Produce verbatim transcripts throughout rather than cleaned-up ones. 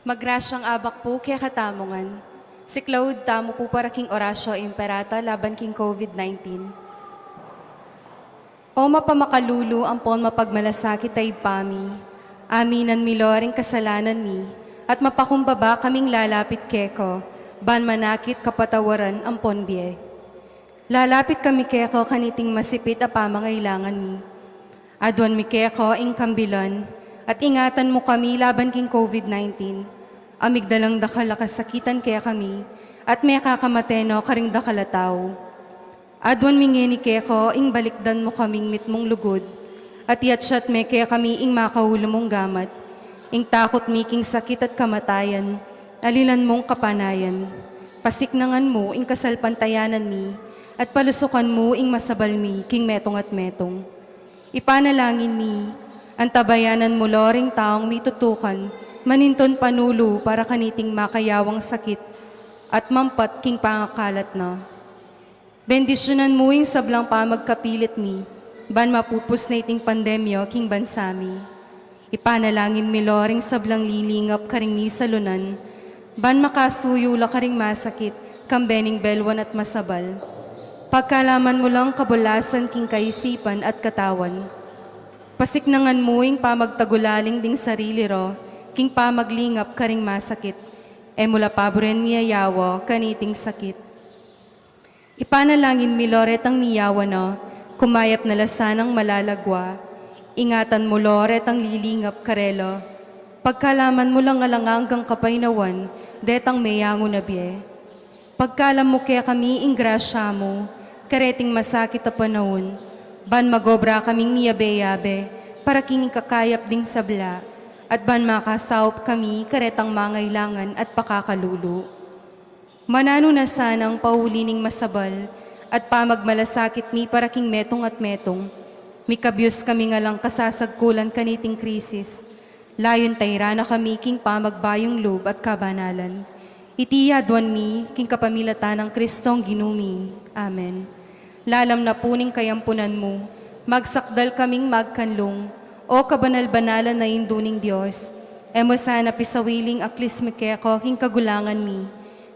Magrasyang abak pu kekatamu ngan. Siklaud tamu pu para king Oratio Imperata laban king COVID nineteen. O mapamakalulu ampon mapagmalasakit a Ibpa mi, aminan mi lo ring kasalanan mi, at mapakumbaba kaming lalapit keka, ban manakit kapatawaran ampon bie. Lalapit kami keka kaniting masipit a pamangailangan mi. Aduan mi keka ing kambilan, at ingatan mu kami laban king COVID nineteen, a migdalang dakal a kasakitan kekami, at mekakamate no karing dakal a tau. Aduan mi ngeni keka ing balikdan mu kaming mitmung lugud, at iyatsat me kekami ing makaulu mung gamat, ing takut mi king sakit at kamatayan, alilan mung kapanayan. Pasiknangan mu ing kasalpantayanan mi, at palusukan mu ing masabal mi king metung at metung. Ipanalangin mi, antabayanan mu lo ring taung mitutukan, manintun panulu para kaniting makayawang sakit, at mampat king pangakalat na. Bendisyunan mu ing sablang pamagkapilit mi, ban mapupus na iting pandemya king bansa mi. Ipanalangin mi lo ring sablang lilingap karing misalunan, ban makasuyu la karing masakit, kambe ning belwan at masabal. Pagkalaman mu lang kabulasan king kaisipan at katawan. Pasiknangan mu ing pamagtagulaling ding sarili ra, king pamaglingap karing masakit. E mu la paburen miyayawa kaniting sakit. Ipanalangin mi lo retang miyawa na, kumayap na la sanang malalagwa. Ingatan mu lo retang lilingap karela. Pagkalaman mu lang alang anggang kapaynawan, detang meyangu na bie. Pagkalam mu kekami ing grasya mu, kareting masakit a panaun, ban magobra kaming miyabe-yabe, para king ikakayap ding sabla, at ban makasaup kami karetang mangailangan at pakakalulu. Mananu na sanang pauli ning masabal at pamagmalasakit mi para king metung at metung. Mikabyus kami ngan lang kasasagkulan kaniting krisis. Layun tayran na kami king pamagbayung lub at kabanalan. Iti aduan mi king kapamilatan nang Kristong Ginu mi. Amen. Lalam na pu ning kayampunan mu, magsakdal kaming magkanlung, O kabanal-banalan a Indu ning Dios, e mu sana pisawiling aklis mi keka king kagulangan mi,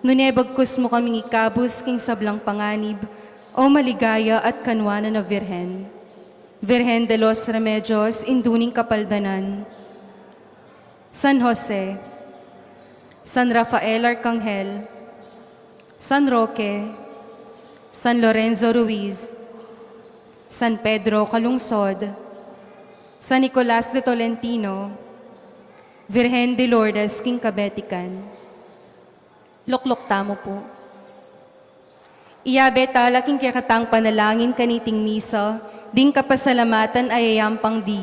nune bagkus mu kaming ikabus king sablang panganib, O maligaya at kanwanan a Virgen. Virgen de los Remedios, Indu ning Kapaldanan. San Jose, San Rafael Arcangel, San Roque, San Lorenzo Ruiz, San Pedro Calungsod, San Nicolas de Tolentino, Virgen de Lourdes king Kabetikan. Lukluk tamu pu. Iyabe tala king kekatang panalangin kaniting misa, ding kapasalamatan a yayampang di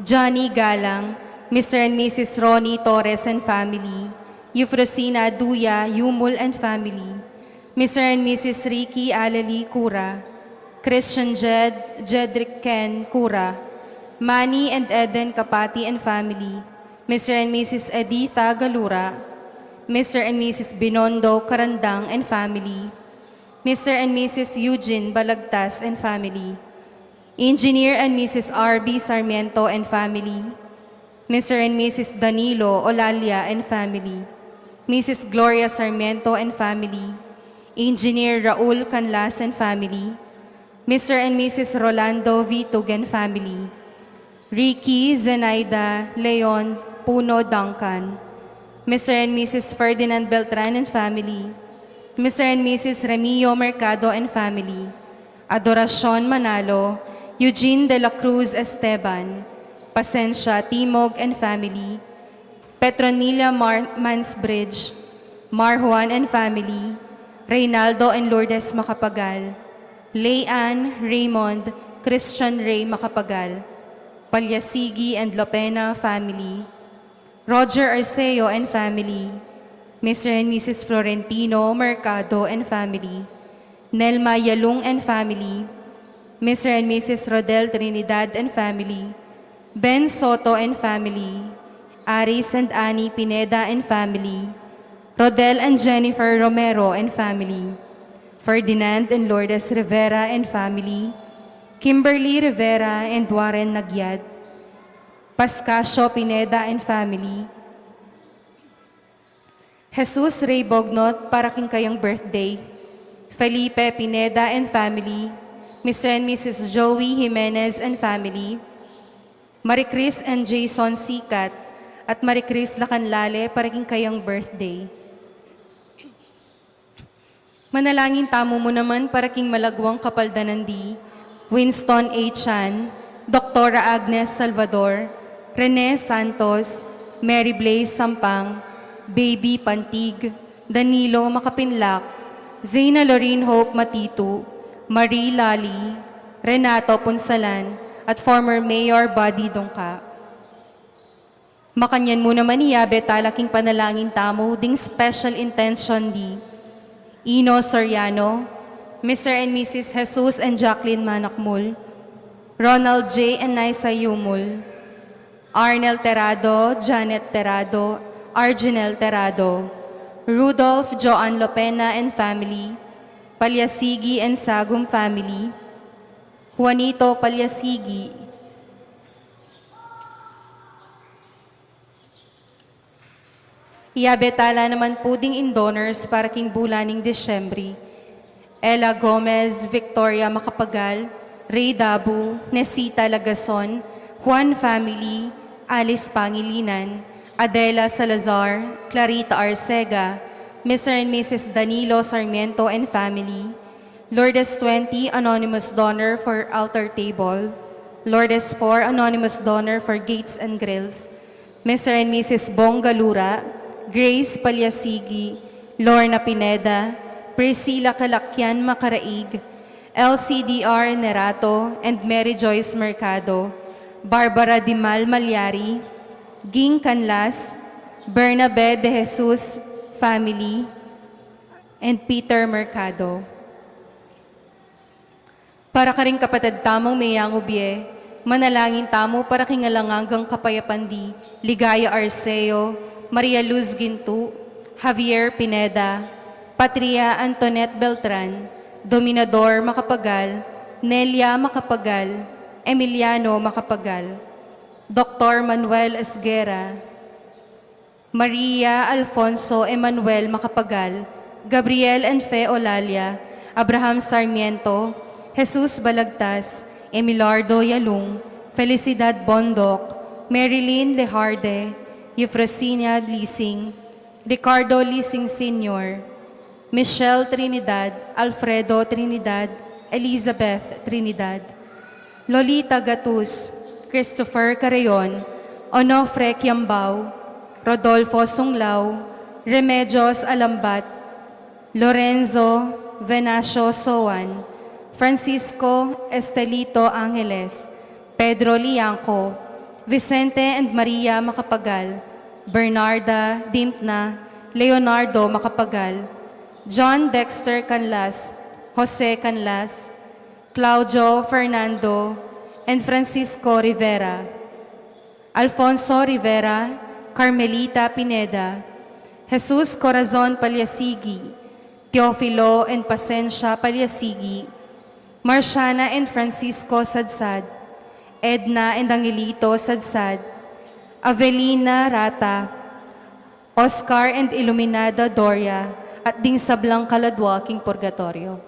Johnny Galang, Mister and Missus Ronnie Torres and family, Eufrosina Duya Yumul and family, Mister and Missus Ricky Alali Cura, Christian Jed, Jedrick Ken Cura, Manny and Eden Kapati and family, Mister and Missus Editha Galura, Mister and Missus Binondo Carandang and family, Mister and Missus Eugene Balagtas and family, Engineer and Missus R B Sarmiento and family, Mister and Missus Danilo Olalia and family, Missus Gloria Sarmiento and family, Engineer Raul Canlas and family, Mister and Missus Rolando Vitug and family, Ricky, Zenaida, Leon, Puno, Duncan, Mister and Missus Ferdinand Beltran and family, Mister and Missus Remio Mercado and family, Adoracion Manalo, Eugene de la Cruz Esteban, Pasencia Timog and family, Petronila Mar-, Mansbridge, Mar Juan and family, Reynaldo and Lourdes Macapagal, Lay Ann, Raymond, Christian Ray Macapagal, Palyasigi and Lopena family, Roger Arceo and family, Mister and Missus Florentino Mercado and family, Nelma Yalung and family, Mister and Missus Rodel Trinidad and family, Ben Soto and family, Aris and Annie Pineda and family, Rodel and Jennifer Romero and family, Ferdinand and Lourdes Rivera and family, Kimberly Rivera and Warren Nagyad, Pascasio Pineda and family, Jesus Ray Bognot para king kayang birthday. Felipe Pineda and family. Mister and Missus Joey Jimenez and family. Marie Chris and Jason Sikat at Marie Chris Lacanlale para king kayang birthday. Manalangin tamu mu naman para king malagwang kapaldanan di Winston A. Chan, Doktora Agnes Salvador, Rene Santos, Mary Blaze Sampang, Baby Pantig, Danilo Makapinlak, Zena Lorraine Hope Matitu, Marie Lali, Renato Punsalan, at former Mayor Buddy Dungka. Makanyan mu naman iyabe tala king panalangin tamu ding special intention di Ino Soriano, Mister and Missus Jesus and Jacqueline Manakmul, Ronald J and Naisa Yumul, Arnel Terado, Janet Terado, Arginel Terado, Rudolph Joan Lopena and family, Palyasigi and Sagum family, Juanito Palyasigi, Iyabe tala naman pu ding indonors para king bulan ning Disyembre. Ella Gomez, Victoria Macapagal, Ray Dabu, Nesita Lagason, Juan family, Alice Pangilinan, Adela Salazar, Clarita Arcega, Mister and Missus Danilo Sarmiento and family, Lourdes twenty, anonymous donor for altar table, Lourdes four, anonymous donor for gates and grills, Mister and Missus Bong Galura, Grace Palyasigi, Lorna Pineda, Priscilla Calacquian Macaraig, L C D R Nerato and Mary Joyce Mercado, Barbara Dimal Malyari, Ging Canlas, Bernabe de Jesus family, and Peter Mercado. Para karing kapatad tamung meyang ubie, manalangin tamu para king alang anggang kapayapan di Ligaya Arceo, Maria Luz Gintu, Javier Pineda, Patria Antoinette Beltran, Dominador Macapagal, Nelia Macapagal, Emiliano Macapagal, Doktor Manuel Esguerra, Maria Alfonso Emmanuel Macapagal, Gabriel and Fe Olalia, Abraham Sarmiento, Jesus Balagtas, Emilardo Yalung, Felicidad Bondoc, Marilyn Lejarde, Eufrosina Lising, Ricardo Lising Senior, Michelle Trinidad, Alfredo Trinidad, Elizabeth Trinidad, Lolita Gatus, Christopher Carreon, Onofre Kiambao, Rodolfo Sunglao, Remedios Alambat, Lorenzo Venacio Soan, Francisco Estelito Angeles, Pedro Lianco, Vicente and Maria Macapagal, Bernarda Dimtna, Leonardo Macapagal, John Dexter Canlas, Jose Canlas, Claudio Fernando, and Francisco Rivera, Alfonso Rivera, Carmelita Pineda, Jesus Corazon Palyasigi, Teofilo and Pasensia Palyasigi, Marciana and Francisco Sadsad, Edna and Angelito Sadsad, Avelina Rata, Oscar and Iluminada Doria, at ding sablang kaladwa king purgatoryo.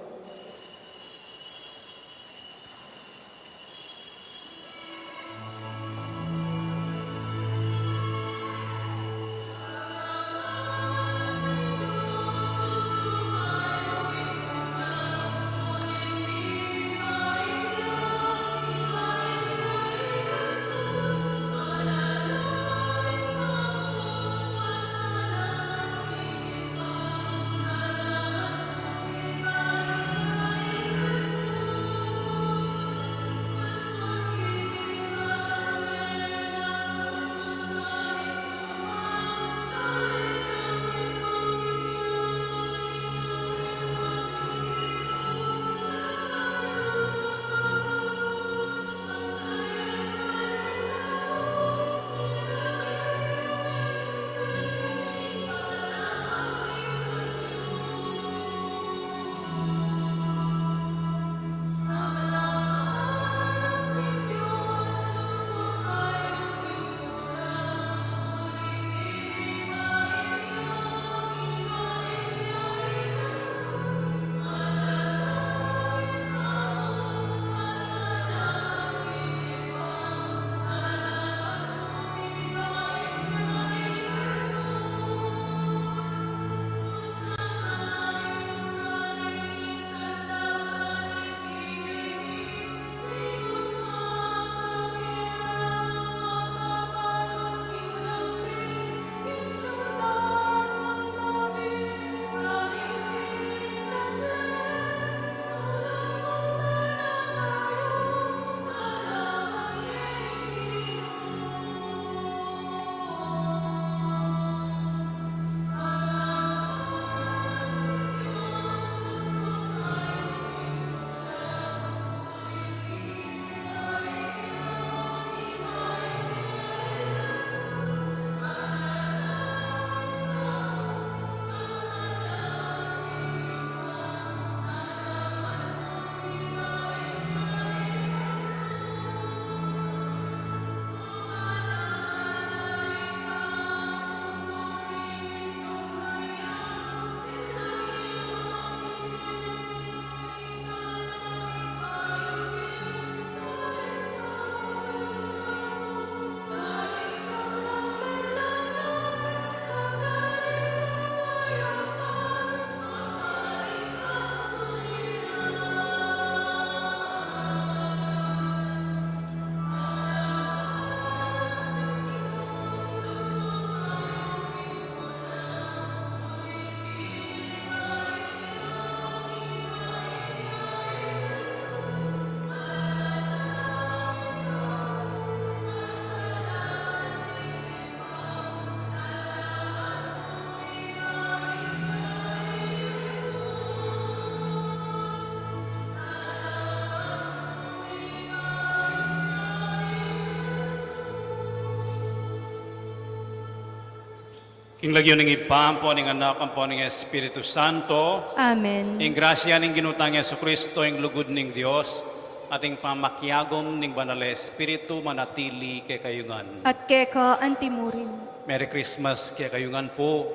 King lagyu ning Ibpa, ampo ning Anak, ampo ning Espiritu Santo. Amen. Ing grasya ning Ginu tang Jesucristo, ing lugud ning Dios, at ing pamakiagum ning Banal a Espiritu manatili kekayu ngan. At keka antimurin. Merry Christmas kekayu ngan pu.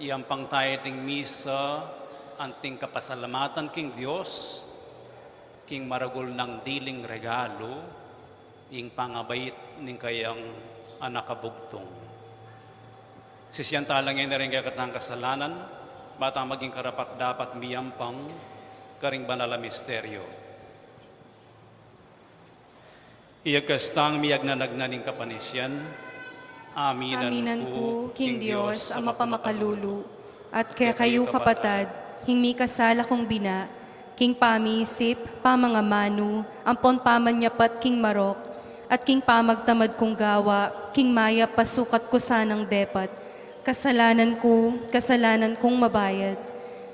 Iyampang taya iting misa, anting kapasalamatan king Dios, king maragul nang diling regalu, ing pangabait ning kayang Anak a bugtung. Sisian tala ngeni ring kekatang kasalanan, ba tang maging karapat-dapat miyampang karing banal a misteryo. Iyagkas tang miyagnanagnan ning kapanisian, aminan ku king Dios a mapamakalulu, at kekayu kapatad, king mikasala kung bina, king pamisip, pamangamanu, ampon pamanyapat king marok, at king pamagtamad kung gawa, king mayap a sukat ku sanang depat, kasalanan ku, kasalanan kung mabayat.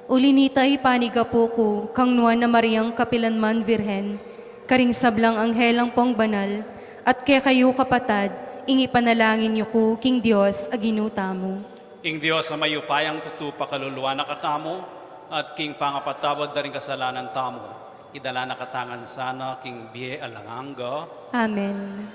Uli nita ipanigapu ku kang Nuan a Mariang kapilan man Virgen, karing sablang anghel ampong banal, at kekayu kapatad, ing ipanalangin yu ku king Dios a Ginu tamu. Ing Dios a mayupayang tutu pakaluluan na katamu, at king pangapatawad da ring kasalanan tamu, idala na katamu ngan sana king bie alang angga. Amen.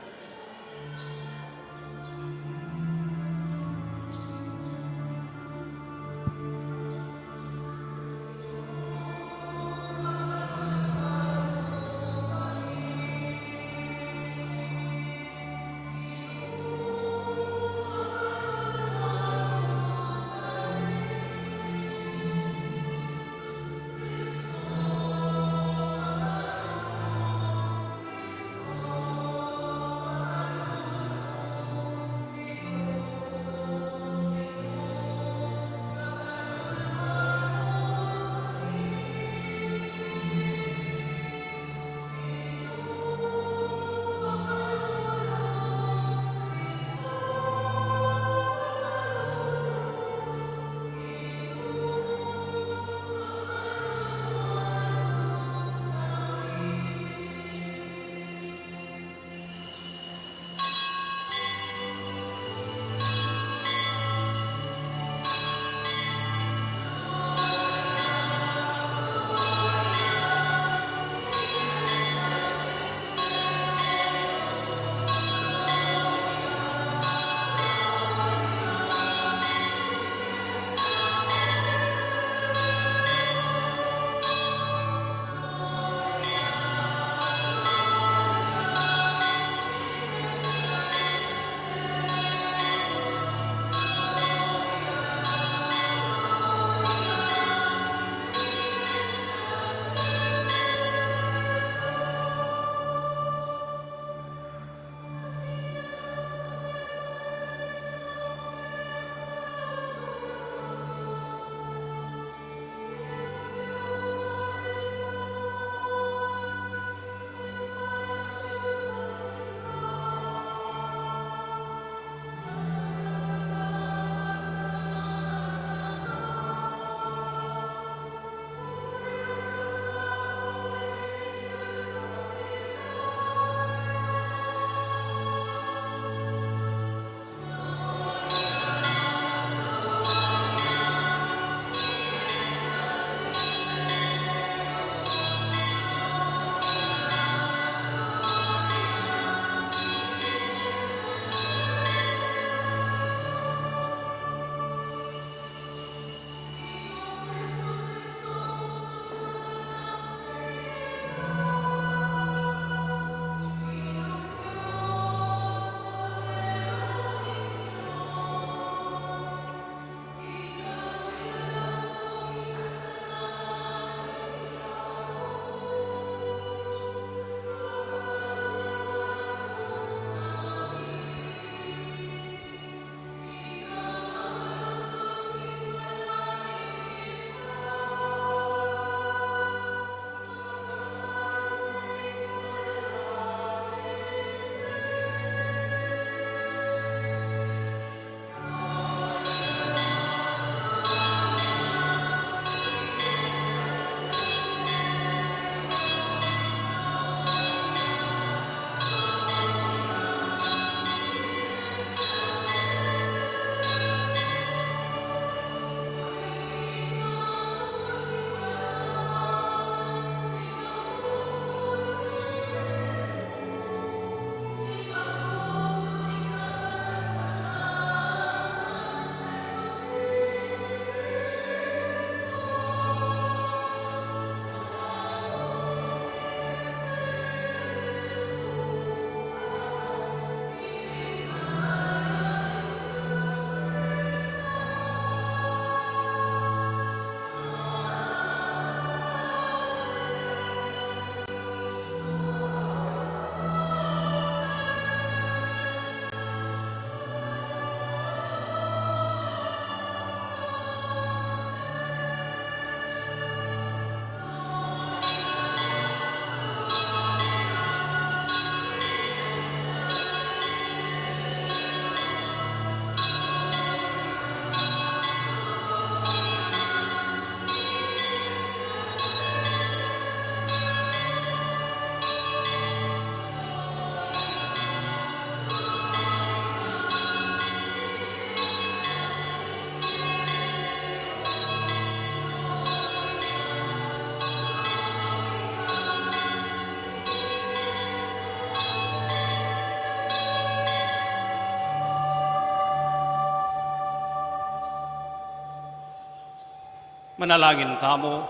Manalangin tamu.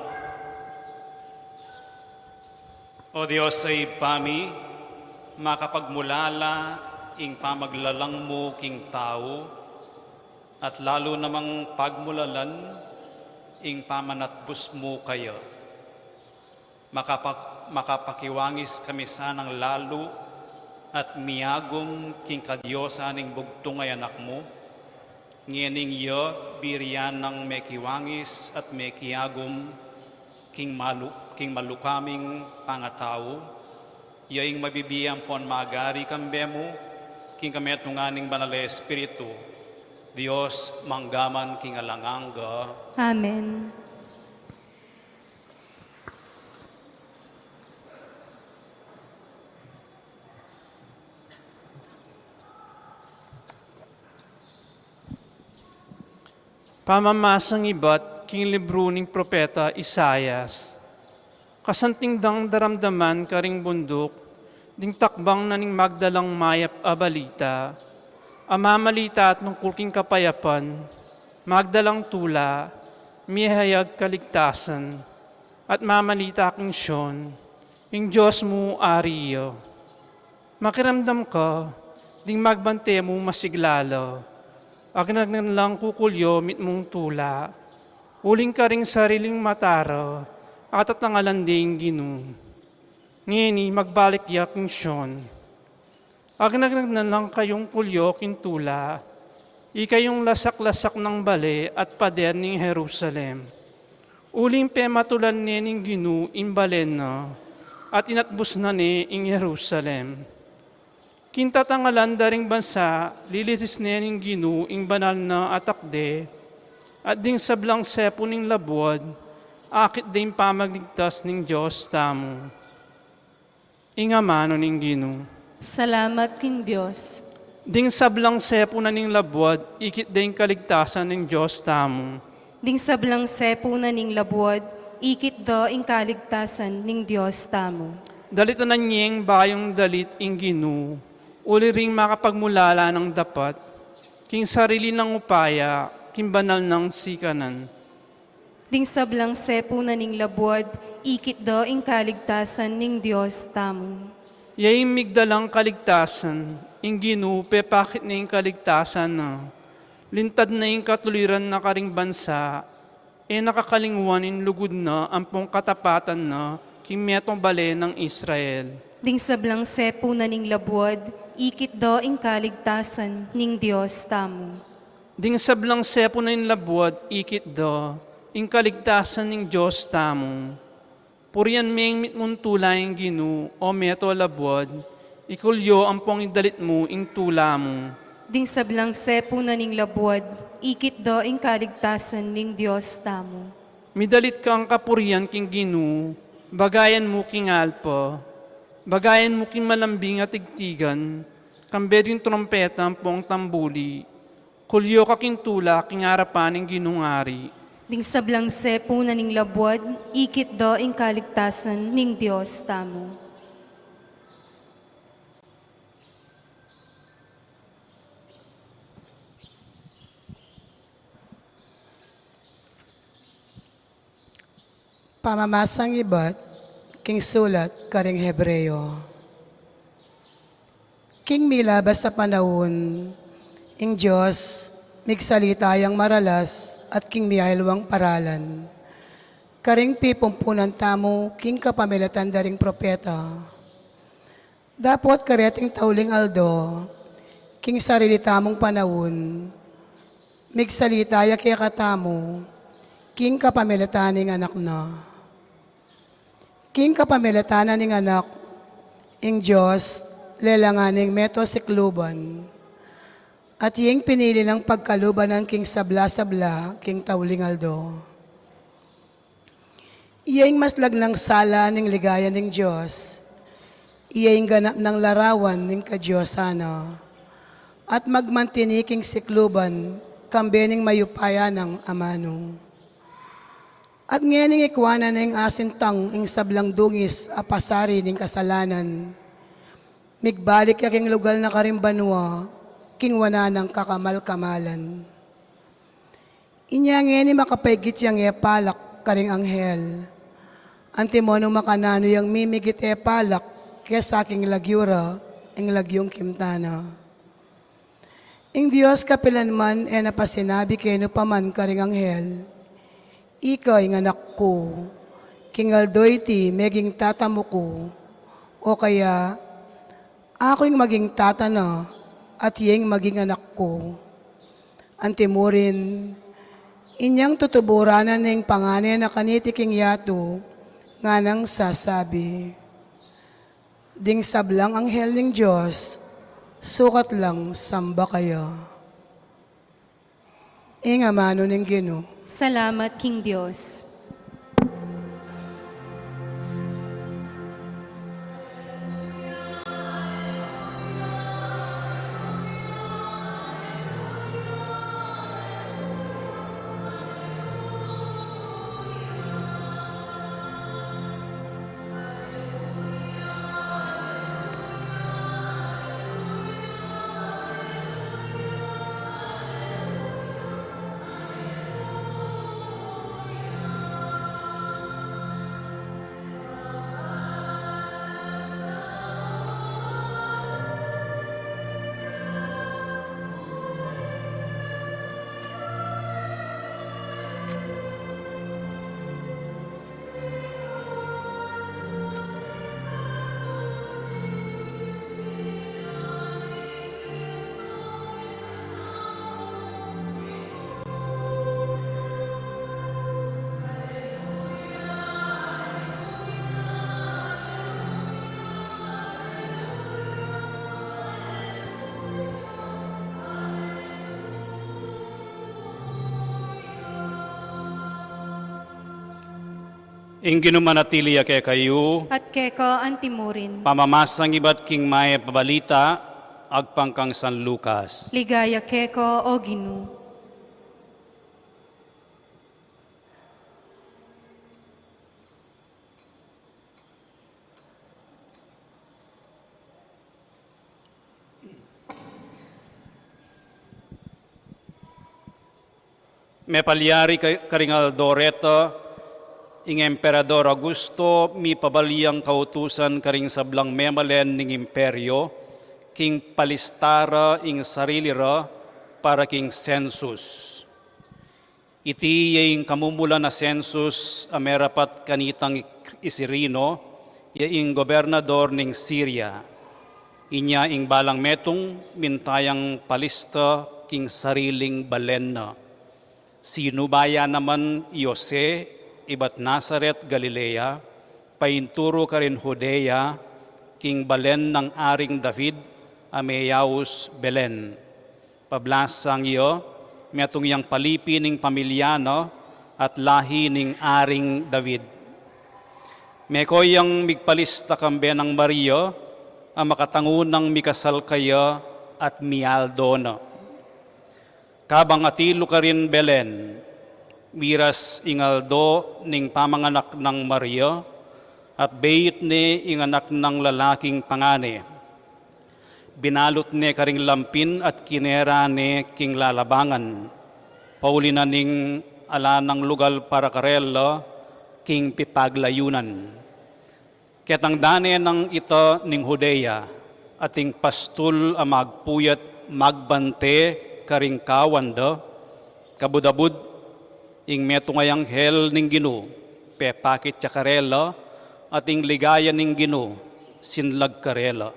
O Dios a Ibpa mi, makapagmulala ing pamaglalang mu king tau, at lalu namang pagmulalan ing pamanatbus mu kaya. Makapak-, makapakiwangis kami sanang lalu at miagum king kadiosan ning bugtung a Anak mu, ngening iya biri nang mekiwangis at mekiagum king malu-, king malukaming pangatau, iya ing mabibie ampon magari kambe mu, king kametungan ning Banal a Espiritu, Dios mangga man king alang angga. Amen. Pamamasang ibat king libru ning propeta Isaias. Kasanting dang daramdaman karing bunduk, ding takbang na ning magdalang mayap a balita, a mamalita tungkul king kapayapan, magdalang tula, mihayag kaligtasan, at mamalita king Sion, ing Dios mu Ari ya. Makiramdam ka, ding magbante mu masigla la. Agnagnan lang kukulyo mitmung tula, uling karing sariling mata ra, atatangalan de ing Ginu. Ngeni magbalik ya king Sion. Agnagnan lang kayung kulyo king tula, ikayung lasak-lasak nang bale at pader ning Jerusalem. Uling pematulan ne ning Ginu ing balen na, at inatbus na ne ing Jerusalem. King tatangalan da ring bansa, lilisis ne ning Ginu ing banal na a takde, at ding sablang sepu ning labuad, akit de ing pamagligtas ning Dios tamu. Ing amanu ning Ginu. Salamat king Dios. Ding sablang sepu na ning labuad, ikit da ing kaligtasan ning Dios tamu. Ding sablang sepu na ning labuad, ikit da ing kaligtasan ning Dios tamu. Dalitan na neng bayung dalit ing Ginu, uli ring makapagmulala nang dapat, king sarili nang upaya, king banal nang sikanan. Ding sablang sepu na ning labuad, ikit da ing kaligtasan ning Dios tamu. Iya ing migdalang kaligtasan, ing Ginu pepakit ne ing kaligtasan na. Lintad na ing katuliran na karing bansa, e na kakalingwan ing lugud na ampong katapatan na king metung bale nang Israel. Ding sablang sepu na ning labuad, ikit da ing kaligtasan ning Dios tamu. Ding sablang sepu na ning labuad, ikit da ing kaligtasan ning Dios tamu. Purian meng mitmung tula ing Ginu, o meto a labuad, ikulyo ampong idalit mu ing tula mu. Ding sablang sepu na ning labuad, ikit da ing kaligtasan ning Dios tamu. Midalit kang kapurian king Ginu, bagayan mu king alpa, bagayan mu king malambing a tigtigan, kambe ding trumpeta ampong tambuli. Kulyo ka king tula king arapan ning Ginung Ari. Ding sablang sepu na ning labuad, ikit da ing kaligtasan ning Dios tamu. Pamamasang ibat king sulat karing Hebreo. King milabas a panaun, ing Dios migsalita yang maralas at king miailwang paralan karing pipumpunan tamu king kapamilatan da ring propeta. Dapot kareting tauling aldo, king sarili tamung panaun, migsalita ya kekatamu king kapamilatan ning Anak na. King kapamilatan na ning Anak, ing Dios lelangan ne ing meto sikluban, at ing pinili nang pagkaluban na king sabla-sabla king tauling aldo. Iya ing maslag nang sala ning ligaya ning Dios. Iya ing ganap nang larawan ning kadiosan na. At magmantini king sikluban, kambe ning mayupaya nang amanu. At ngening ikuanan na ing asintang ing sablang dungis a pasari ning kasalanan, migbalik ya king lugal na karing banua, king wanan nang kakamal-kamalan. Inya ngeni makapaigit yang e palak karing anghel, antimo nung makananu yang mimigit e palak kesa king lagyu ra, ing lagyung kimta na. Ing Dios kapilan man e na pa sinabi keni pa man karing anghel, "Ika ing Anak ku, king aldo iti meging Tata mu ku," o kaya, "Aku ing maging Tata na, at iya ing maging Anak ku." Antimurin, inyang tutuburan na ning pangane na kaniti king yatu, nganang sasabi, "Ding sablang anghel ning Dios, sukat lang samba kaya." Ing amanu ning Ginu. Salamat king Dios. Ing Ginu manatili ya kekayu. At keka antimurin. Pamamasang ibat king Mayap a Balita agpang kang San Lucas. Ligaya keka, O Ginu. Mepalyari ka-, karing aldo reta, ing Emperador Augusto mipabalyang kautusan karing sablang memalen ning imperio, king palista ra ing sarili ra para king sensus. Iti ya ing kamumulan a sensus a merapat kanitang i Sirino, ya ing gobernador ning Siria. Inya ing balang metung minta yang palista king sariling balen na. Sinubaya naman i Jose ibat Nazaret, Galilea, painturu karin Judea, king balen nang Aring David, a meyaus Belen. Pablasang ya, metung yang palipi ning pamilya na at lahi ning Aring David. Meko yang migpalista kambe nang Maria, a makatangu nang mikasal kaya at mialdo na. Kabang atilu karin Belen, miras ing aldo ning pamanganak nang Maria, at beit ne ing anak nang lalaking pangane. Binalut ne karing lampin at kinera ne king lalabangan, pauli na ning ala nang lugal para karela king pipaglayunan. Ketang dane nang ita ning Judea, at ing pastul a magpuyat magbante karing kawan da, kabud-abud, ing metung a anghel ning Ginu pepakit ya karela, at ing ligaya ning Ginu sinlag karela.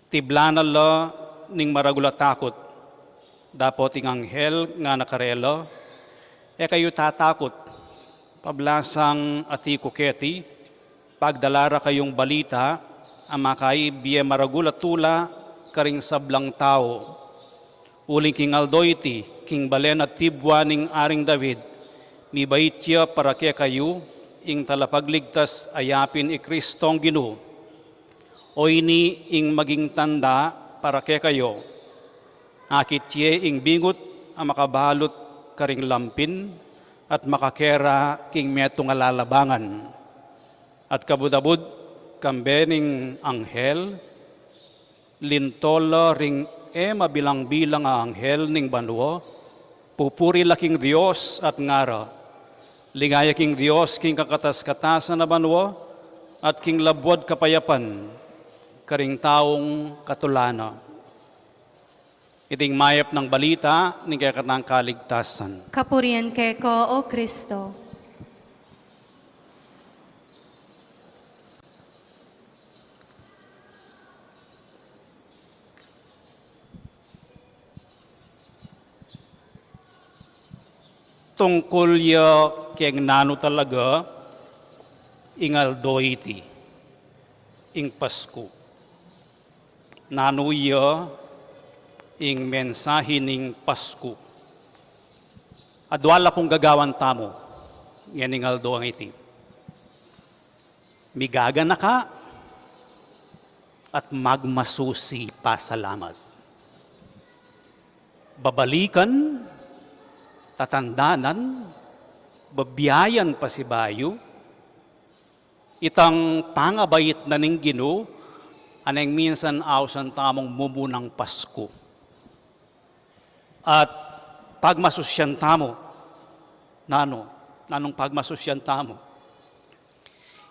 Tiblan na la ning maragul a takut. Dapot ing anghel ngana karela, "E kayu tatakut. Pablasang ati ku keti, pagdala ra kayung balita a makaibie maragul a tula karing sablang tau. Uling king aldo iti, king balen a tibwa ning Aring David, mibait ya para kekayu ing Talapagligtas a yapin i Kristong Ginu. Oyni ing maging tanda para kekayu. Akit ye ing bingut a makabalut karing lampin at makakera king metung a lalabangan." At kabud-abud, kambe ning anghel, linto la ring e mabilang-bilang a anghel ning banua, Pupuri la king Dios at ngara, ligaya king Dios king kakatas-katasan a banua, at king labuad kapayapan karing taung katula na. Iting mayap nang balita ning kekatang kaligtasan. Kapurian keka, O Kristo. Tungkul ya keng nanu talaga ing aldo iti, ing Pasku. Nanu ya ing mensahe ning Pasku? Adua la pung gagawan tamu ngening aldo a iti. Migaganaka at magmasusi pasalamat. Babalikan, tatandanan, babiayan pasibayu itang pangabait na ning Ginu, a neng minsan ausan tamung mumunang Pasku. At pagmasusyan tamu. Nanu? Nanung pagmasusyan tamu?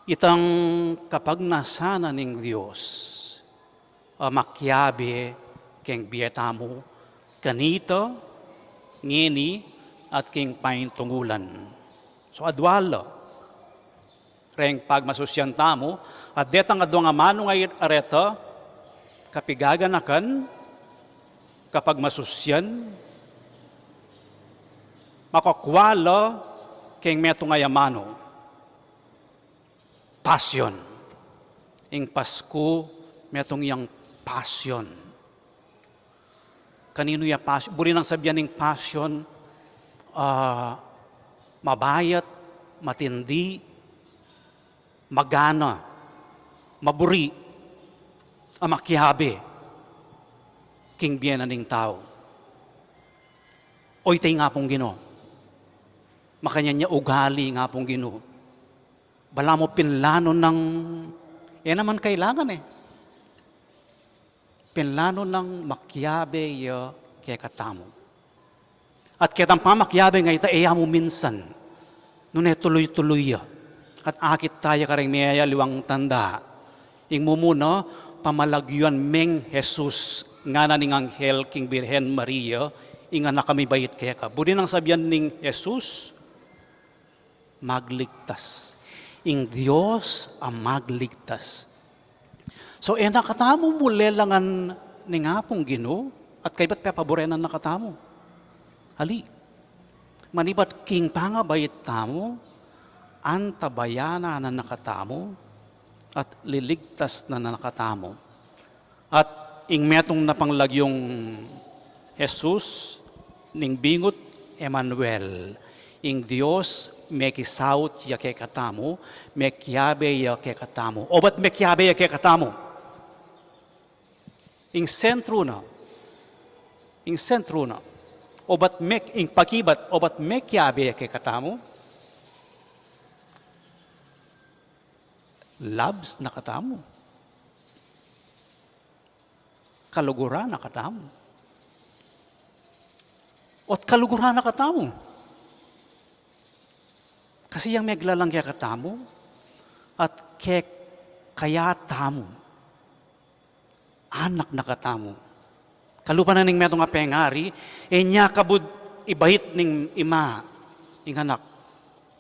Itang kapagnasan na ning Dios a makiabe keng bie tamu, kanita, ngeni, at king paintungulan. So, adua la reng pagmasusyan tamu, at detang aduang amanu nga areta, kapigaganakan, kapagmasusyan, makakua la keng metung a amanu. Passion. Ing Pasku, metung yang passion. Kaninu ya passion? Buri nang sabian ning passion, ah, mabayat, matindi, magana, maburi, a makiabe king bie na ning tau. Oyte ing Apung Ginu. Makanyan ya ugali ing Apung Ginu. Balamu pinlanu nang, e naman kailangan e. Pinlanu nang makiabe ya kekatamu. At ketang pamakiabe nga ita, e ya mu minsan. Nune tuluy-tuluy ya. At akit taya kareng meyayaliwang tanda. Ing mumuna, pamalagyuan meng Jesus, ngana ning anghel king Birhen Maria, ing anak a mibait keka. Buri nang sabian ning Jesus, magligtas. Ing Dios a magligtas. So, e na katamu mulelangan ning Apung Ginu, at kaybat pepaburenan na katamu. Ali, manibat king pangabait tamu, antabayanan na na katamu, at liligtas na na katamu. At ing metung na panglagyung Jesus, ning bingut, Emmanuel, ing Dios mekisaut ya kekatamu, mekiabe ya kekatamu. Obat mekiabe ya kekatamu? Ing sentru na, ing sentru na, obat mek-, ing pakibat, obat mekiabe ya kekatamu? Labs na katamu? Kaluguran na katamu? Ot kaluguran na katamu? Kasi yang meglalang kekatamu, at kekaya tamu, anak na katamu. Kalupa na ning metung a pengari, e nya kabud ibait ning ima ing anak.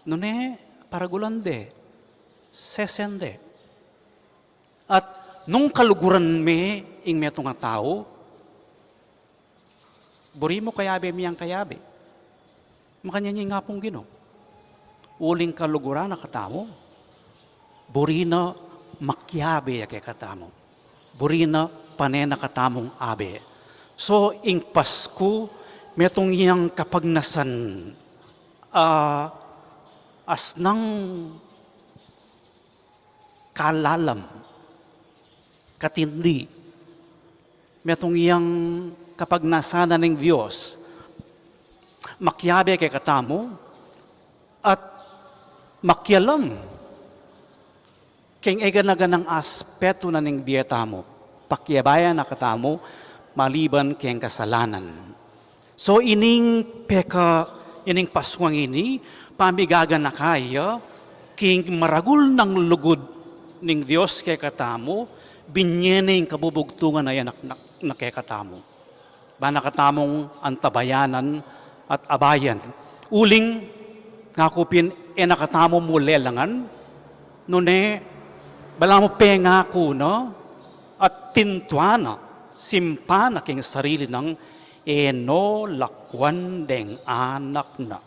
Nune, paragulan de, sesen de. At nung kaluguran me ing metung a tau, buri mu kayabe mi yang kayabe. Makanyan ing Apung Ginu. Uling kaluguran na katamu, buri na makiabe ya kekatamu. Buri na pane na katamung abe. So, ing Pasku, metung yang kapagnasan, ah, asnang kalalam, katindi, metung yang kapagnasan na ning Dios, makiabe kekatamu, at makialam keng egana-ganang aspetu na ning bie tamu, pakiabayan na katamu, maliban keng kasalanan. So, ining peka, ining Paskuang ini, pamigaganaka ya king maragul nang lugud ning Dios kekatamu, binie ne ing kabubugtungan a anak na, na kekatamu. Ba na katamung antabayanan at abayan. Uling, ngaku pin, e na katamu mu lelangan, nune, balamu pengaku na, at tintuan na, simpan na king sarili nang, e no lakwan deng anak na.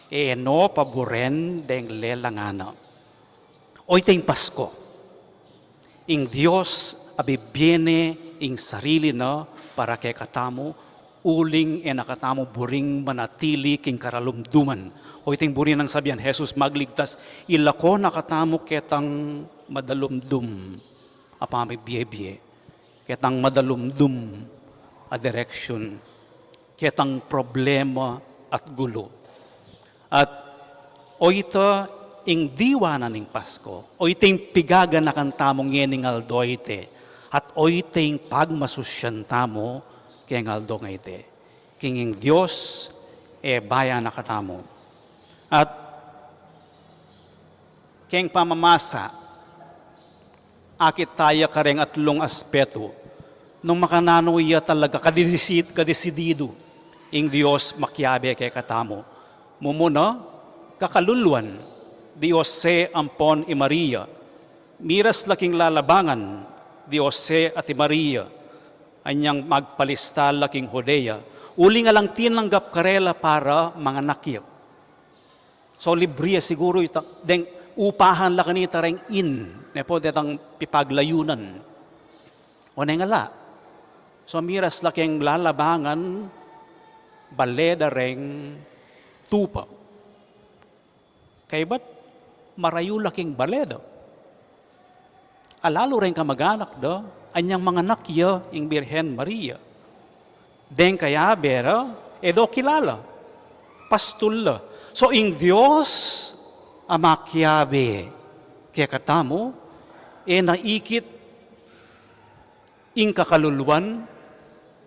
E no paburen deng lelangan na. Oyteng Pasko. Ing Dios a bibie ne ing sarili na para kekatamu, uling e na katamu buring manatili king karalumduman. Oyteng buri nang sabian Jesus magligtas, ilako na katamu ketang madalumdum a pamibie-bie, ketang madalumdum a direksyon, ketang problema at gulu. At oyta ing diwa na ning Pasko, oyta ing pigaganakan tamu ngening aldo ite, at oyta ing pagmasusyan tamu keng aldo ngeni. King ing Dios, e baya na katamu. At keng pamamasa, akit taya kareng atlung aspetu nung makananu ya talaga kadesisid-, kadesididu ing Dios makiabe kekatamu. Mumuna, kakaluluan, di Jose ampon i Maria. Miras la king lalabangan, di Jose at i Maria, anyang magpalista la king Judea. Uling alang tinanggap karela para manganak ya. So, libre ya siguru ita, deng upahan la kanita reng inn, ne pu, detang pipaglayunan. O neng ala. So, miras la keng lalabangan, bale da reng tupa. Kaybat, marayu la keng bale da. Alalu reng kamaganak da, anyang manganak ya ing Birhen Maria. Deng kayabe ra, e do kilala. Pastul la. So, ing Dios a makiabe kekatamu, e na ikit ing kakaluluan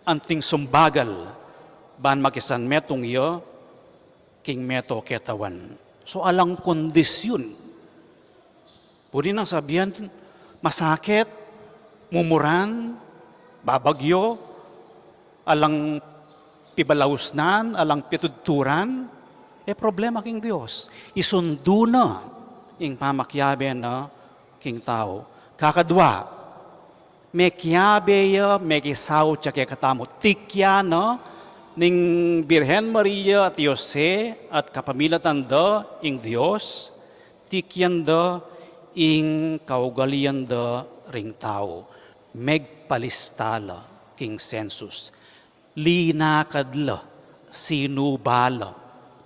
anting sumbagal ban makisanmetung ya king meto ketawan. So, alang kondisyun. Pwede nang sabian, masakit, mumuran, babagyo, alang pibalausnan, alang pitudturan, e problema king Dios. Isundu na ing pamakiabe na king tau. Kakadwa, mekiabe ya, mekisaut ya kekatamu. Tikyan na ning Birhen Maria at Jose at kapamilatan da ing Dios, tikyan da ing kaugalian da ring tau. Megpalista la king census. Linakad la, sinuba la,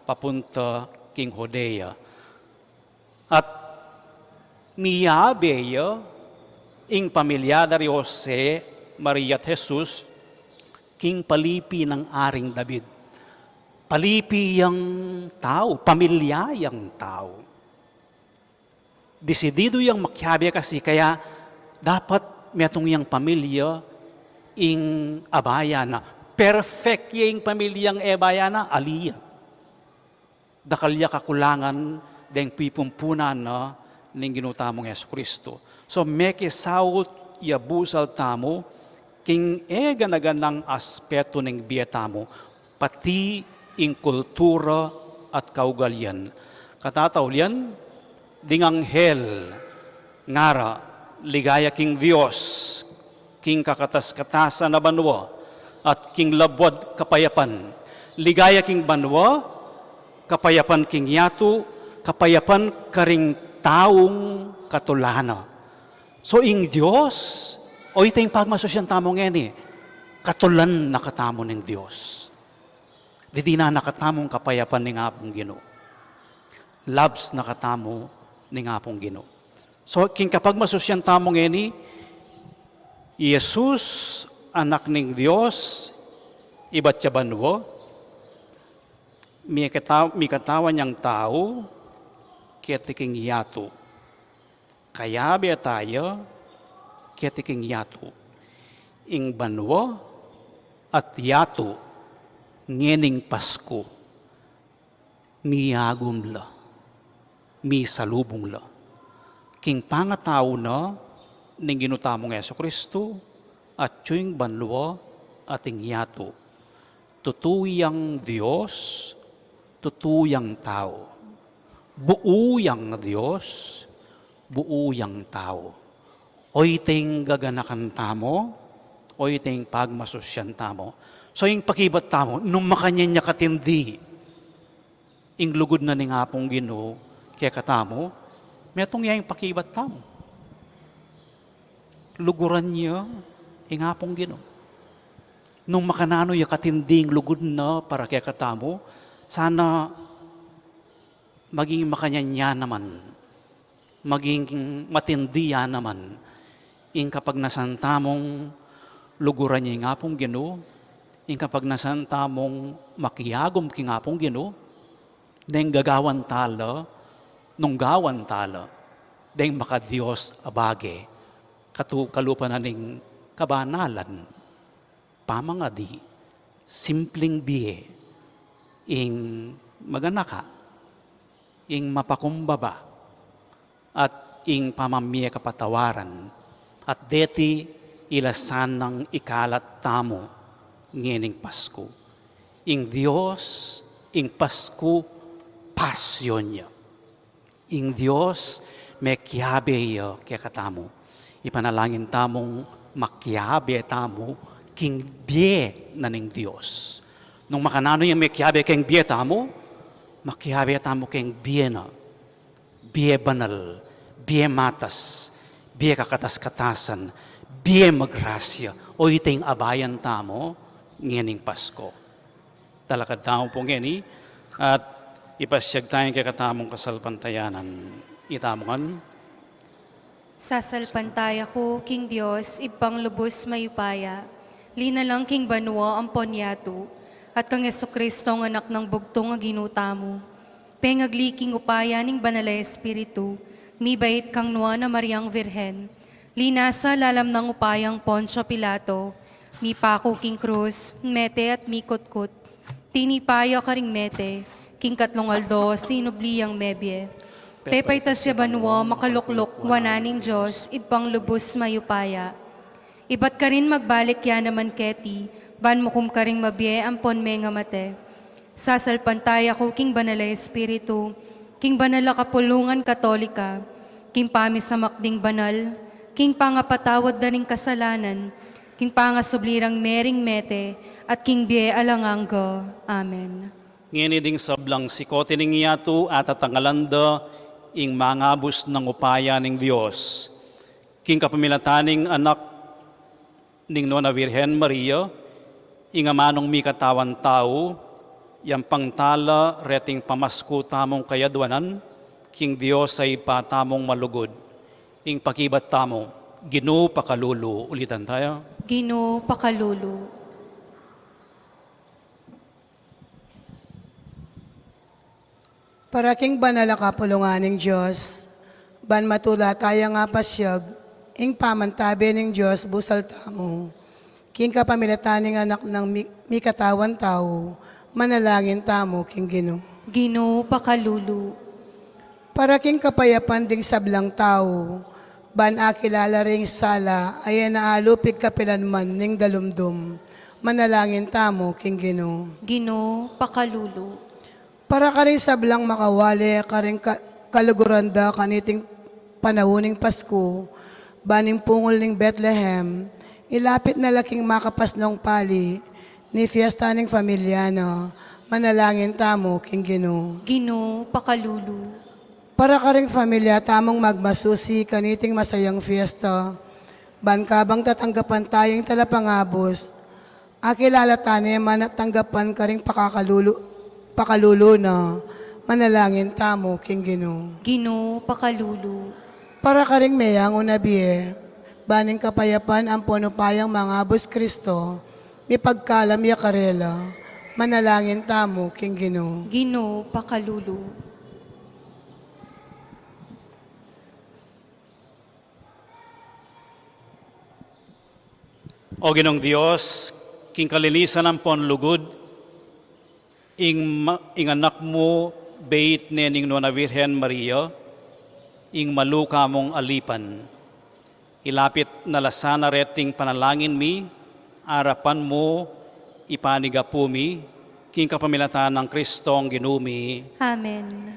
papunta king Judea. At miyabe ya ing pamilya da ri Jose, Maria at Jesus, king palipi nang Aring David. Palipi yang tau, pamilya yang tau. Desididu yang makiabe kasi, kaya dapat metung yang pamilya ing abaya na. Perfect ya ing pamilyang e baya na, ali ya. Dakal ya kakulangan deng pipumpunan na ning Ginu tamung Jesucristo. So, mekisaut ya busal tamu king e gana-ganang aspetu ning bie tamu, pati ing kultura at kaugalian. Katataulian, ding anghel ngara, ligaya king Dios, king kakatas-katasan a banua, at king labuad kapayapan. Ligaya king banua, kapayapan king yatu, kapayapan karing taung katulan na. So, ing Dios, o ita ing pagmasusyan tamu ngeni, katulan na katamu ning Dios. Didinan na katamu ing kapayapan ning Apung Ginu. Labs na katamu ning Apung Ginu. So, king kapagmasusyan tamu ngeni, i Jesus, Anak ning Dios, ibat ya banua, mikata-, mikatawan yang tau, keti king yatu. Kayabe taya, keti king yatu. Ing banua at yatu, Ngening Pasku, miyagum la, misalubung la king pangatau na ning Ginu tamung Jesucristo, atyu ing banua at ing yatu. Tutu yang Dios, tutu yang tau. Buu yang Dios, buu yang tau. Oyting gaganakan tamu, oyting pagmasusyan tamu. So, ing pakibat tamu, nung makanyan ya katindi ing lugud na ning Apung Ginu kekatamu, metung ya ing pakibat tamu. Luguran ya ing Apung Ginu. Nung makananu ya katindi ing lugud na para kekatamu, sana maging makanyan ya naman, maging matindi ya naman ing kapagnasan tamung luguran ya ing Apung Ginu, ing kapagnasan tamung makiagum king Apung Ginu, deng gagawan tala, nung gawan tala, deng maka-Dios a bage, katu-, kalupa na ning kabanalan, pamangadi, simpling bie, ing maganaka, ing mapakumbaba, at ing pamamie kapatawaran, at deti ila sanang ikalat tamu ngening Pasku. Ing Dios, ing Pasku, pasyon ya. Ing Dios, mekiabe ya kekatamu. Ipanalangin tamung makiabe tamu king bie na ning Dios. Nung makananu yang mekiabe king bie tamu, makiabe tamu king bie na. Bie banal, bie matas, bie kakatas-katasan, bie magrasya, oyting abayan tamu ngening Pasku. Talakad tamu pu ngeni, at ipasiag taya ing kekatamung kasalpantayanan. Itamu ngan. Sasalpantaya ku king Dios, Ibpang lubus mayupaya, linalang king banua ampon yatu, at kang Jesucristo, a Anak nang bugtung a Ginu tamu, pengagli king upaya ning Banal a Espiritu, mibait kang Nuan a Mariang Virgen, linasa lalam nang upayang Poncio Pilato, mipaku king krus, mete at mikutkut, tinipa ya karing mete, king katlung aldo sinubli yang mebie. Pepaitas ya banua, makalukluk wanan ning Dios, Ibpang lubus mayupaya. Ibat karin magbalik ya naman keti, ban mukum karing mabie ampon mengamate. Sasalpantaya ku king Banal a Espiritu, king banal a kapulungan Katolika, king pamisamak ding banal, king pangapatawad da ring kasalanan, king pangasubli rang mering mete, at king bie alang angga. Amen. Ngeni ding sablang sikote ning yatu, atatangalan da ing mangabus nang upaya ning Dios. King kapamilatan ning Anak ning Nuan a Virgen Maria, ing amanung mikatawan tau, yampang tala reting pamasku tamung kayadwanan, king Dios a Ibpa tamung malugud. Ing pakibat tamu, Ginu pakalulu. Ulitan taya. Ginu pakalulu. Para king banal a kapulungan ning Dios, ban matula tayang apasiag ing pamantabe ning Dios busal tamu. King kapamilatan ning Anak nang mi-, mikatawan tau, manalangin tamu king Ginu. Ginu pakalulu. Para king kapayapan ding sablang tau, ban akilala ring sala a e na alupig kapilanman ning dalumdum, manalangin tamu king Ginu. Ginu pakalulu. Para karing sablang makawali karing ka-, kaluguran da kaniting panaun ning Pasku, ban ing pungul ning Betlehem, ilapit na la king makapasnung pali ning fiesta ning familia na, manalangin tamu king Ginu. Ginu pakalulu. Para karing familia tamung magmasusi kaniting masayang fiesta, ban kabang tatanggapan taya ing talapangabus, akilala tane man at tanggapan karing pakakalulu-, pakalulu na, manalangin tamu king Ginu. Ginu pakalulu. Para karing meyangu na bie, ban ing kapayapan ampon upayang mangabus Kristo, mipagkalam ya karela, manalangin tamu king Ginu. Ginu pakalulu. O Ginung Dios, king kalinisan ampon lugud, Ing, ma- ing anak mu, beit ne ning Nuan a Virgen Maria, ing maluka mung alipan. Ilapit na la sana reting panalangin mi, arapan mu, ipanigapu mi, king kapamilatan nang Kristong Ginu mi. Amen.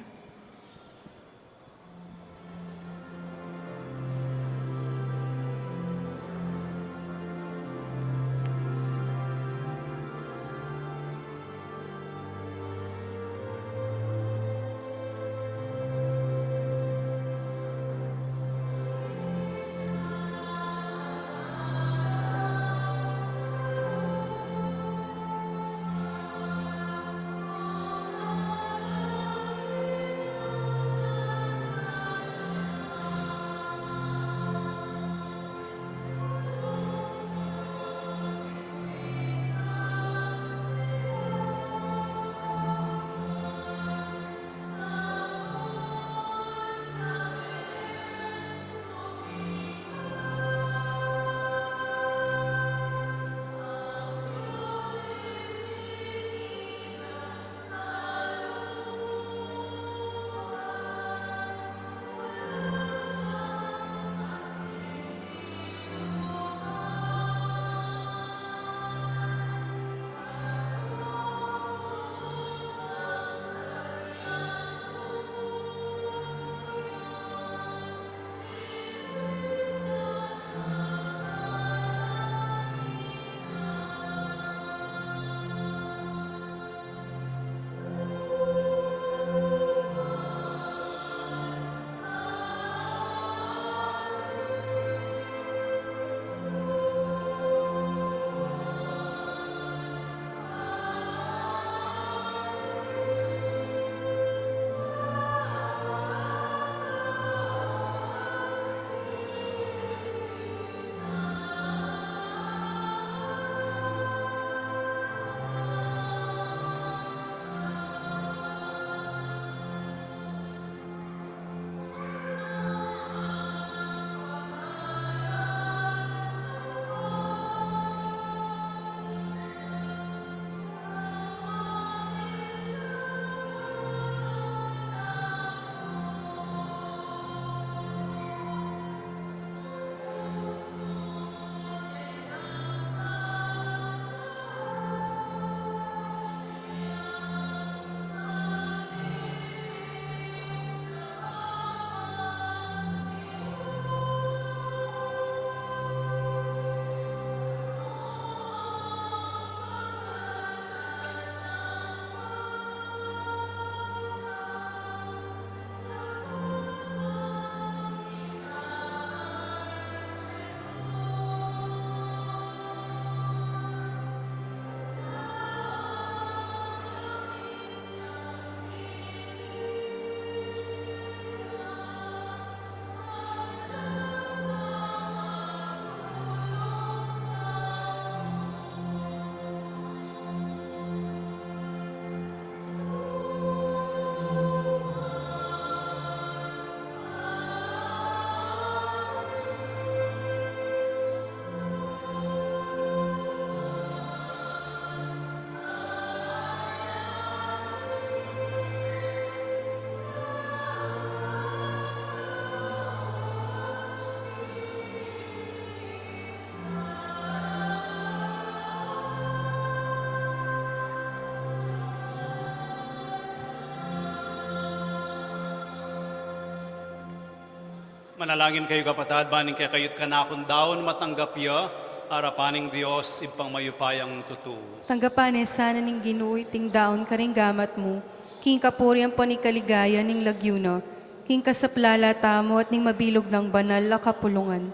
Manalangin kayu, kapatad, ban ing kekayu't kanakung daun matanggap ya arapan ning Dios Ibpang mayupayang tutu. Tanggapan ne sana ning Ginu iting daun karing gamat mu, king kapurian ampon king kaligayan ning lagyu na, king kasaplalan tamu at ning mabilug nang banal a kapulungan.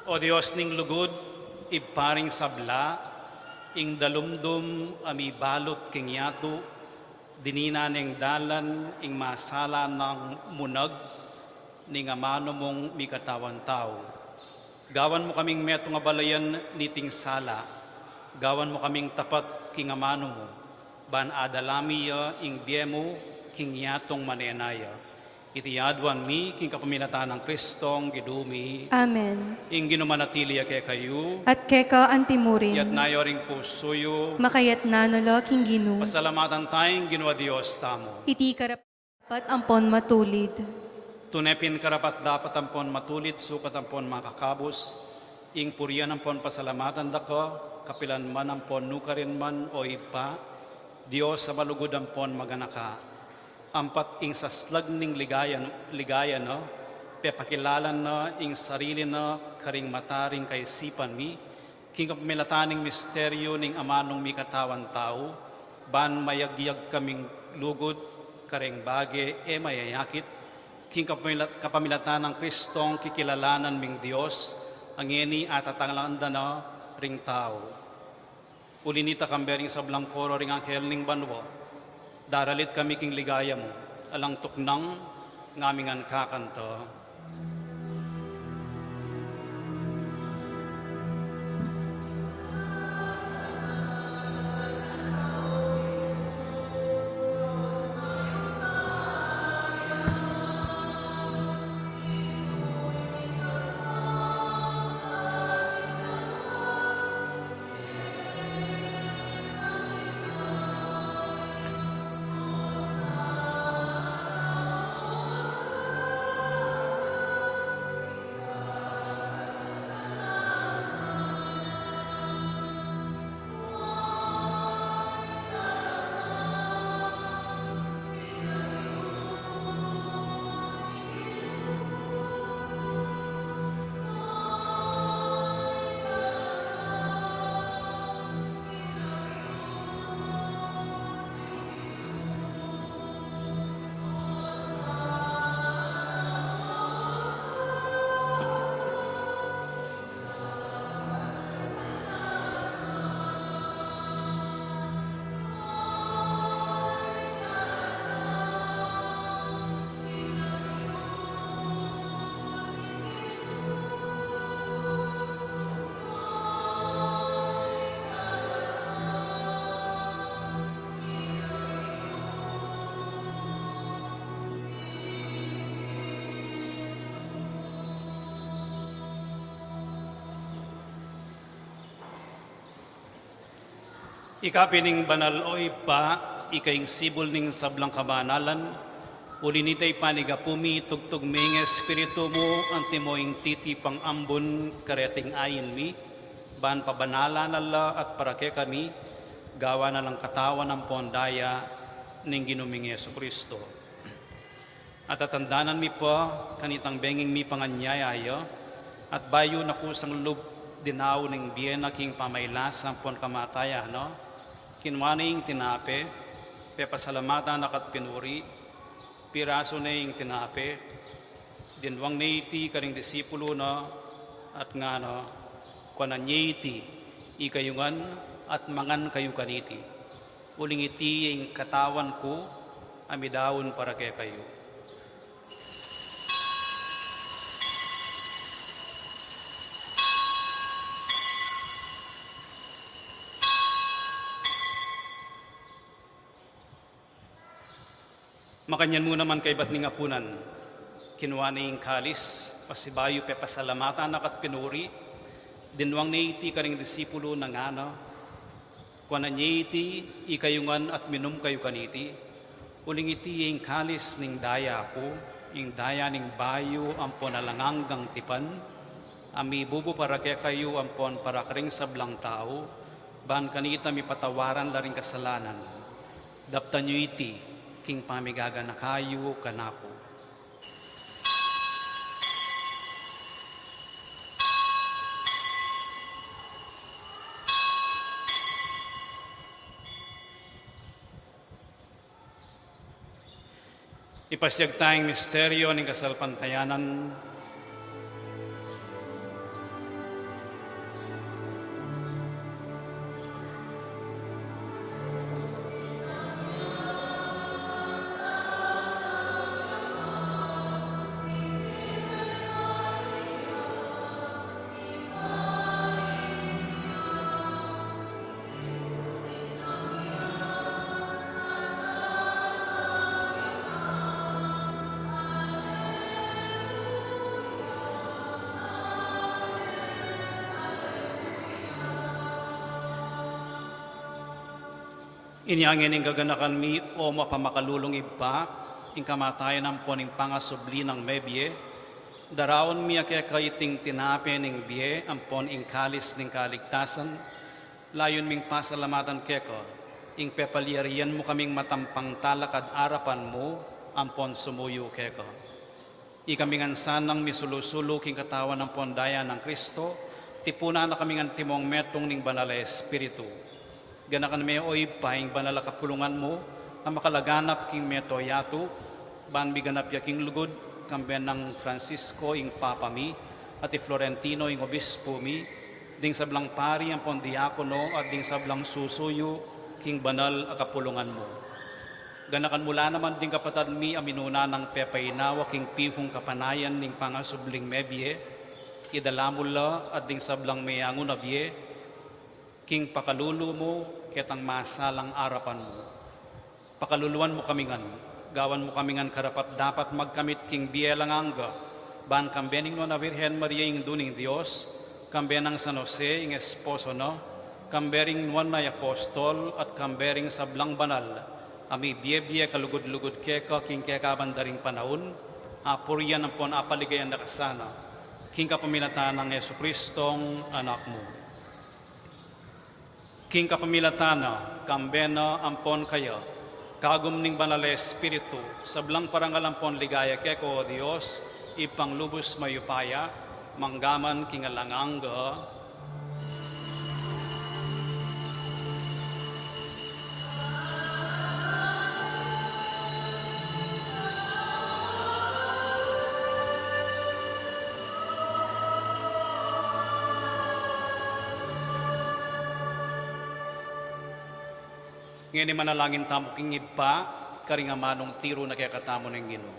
O Dios ning lugud, Ibpa ring sabla, ing dalumdum a mibalut king yatu, dininan neng dalan ing masala nang munag ning amanu mung mikatawan tau. Gawan mu kaming metung a balayan niting sala, gawan mu kaming tapat king amanu mu, ban adala mi ya ing bie mu king yatung manenaya. Iti aduan mi king kapamilatan nang Kristong Ginu mi. Amen. Ing Ginu manatili ya kekayu. At keka antimurin. Iyatas yu ring pusu yu. Makayatas no la king Ginu. Pasalamatan taya ing Ginu a Dios tamu. Iti karapat-dapat ampon matulid. Tune pin karapat-dapat ampon matulid, sukat ampon makakabus, ing purian ampon pasalamatan da ka, kapilan man ampon nukarin man, o Ibpa, Dios a malugud ampon maganaka. Ampat ing saslag ning ligaya, ligaya na, pepakilala na ing sarili na karing mata ring kaisipan mi, king kapamilatan ning misteryu ning amanung mikatawan tau, ban mayagyag kaming lugud kareng bage e mayayakit, king kapamila-, kapamilatan nang Kristong kikilalanan ming Dios, a ngeni atatangalan da na ring tau. Uli nita, kambe ring sablang koro ring anghel ning banua, daralit kami king ligaya mu, alang tuknang ngamingan kakanta. Ika pin ing banal, o Ibpa, ika ing sibul ning sablang kabanalan, uli nita ipanigapu mi, tugtug me ing Espiritu mu, antimo ing titi pang ambun kareting ain mi, ban pabanalan na la at para kekami, gawan na lang katawan ampon daya ning Ginu ming Jesucristo. At tatandanan mi pa, kanitang benging mipanganyaya ya, at bayu na kusang lub dinaun ing bie na king pamailasa ampon kamatayan na, kinua ne ing tinape, pepasalamatan na ka't pinuri, pirasu ne ing tinape, dinwang ne iti karing disipulu na, at ngana, kuanan ye iti, ikayu ngan, at mangan kayu kaniti. Uling iti ing katawan ku, a midaun para kekayu. Makanyan mu naman kaybat ning apunan, kinua ne ing kalis, pasibayu pepasalamatan na ka't pinuri, dinwang ne iti karing disipulu na ngana, kuanan ye iti, ikayu ngan at minum kayu kaniti, uling iti ing kalis ning daya ku, ing daya ning bayu ampon alang anggang tipan, a mibubu para kekayu ampon para karing sablang tau, ban kanita mipatawaran la ring kasalanan. Daptan yu iti king pamigaganaka yu kanaku. Ipasiag taya ing misteryu ning kasalpantayanan. Inya ngeni, gaganakan mi, o mapamakalulung Ibpa, ing kamatayan ampon ing pangasubli nang mebie, daraun mi keka iting tinape ning bie ampon ing kalis ning kaligtasan, layun ming pasalamatan keka ing pepalyarian mu kaming matampang talakad arapan mu ampon sumuyu keka. Ikami ngan sanang misulu-sulu king katawan ampon daya nang Kristo, tipunan na kami ngan timong metung ning Banal a Espiritu. Ganakan me, o Ibpa, ing banal a kapulungan mu a makalaganap king mabilug a yatu, ban miganap ya king lugud, kambe nang Francisco ing Papa mi, at i Florentino ing Obispo mi, ding sablang pari ampon diakono, at ding sablang susuyu king banal a kapulungan mu. Ganakan mu la naman ding kapatad mi a minuna nang pepainawa king pihung kapanayan ning pangasubling mebie, idala mu la at ding sablang meangu na bie king pakalulu mu ketang masalang arapan mu. Pakaluluan mu kami ngan, gawan mu kami ngan karapat-dapat magkamit king bie alang angga, ban kambe ning Nuan a Virgen Maria, Indu ning Dios, kambe nang San Jose ing esposo na, kambe ring nuan a apostol, at kambe ring sablang banal a mibie-bie kalugud-lugud keka king kekaban da ring panaun, apurian ampon apaligayan da ka sana, king kapamilatan nang Jesucristong Anak mu. King kapamilatan na, kambe na, ampon kaya, kagum ning Banal a Espiritu, sablang parangal ampon ligaya keka, o Dios, Ibpang lubus mayupaya, mangga man king alang angga. Ngeni manalangin tamu king Ibpa, karing amanung tiru na kekatamu ning Ginu.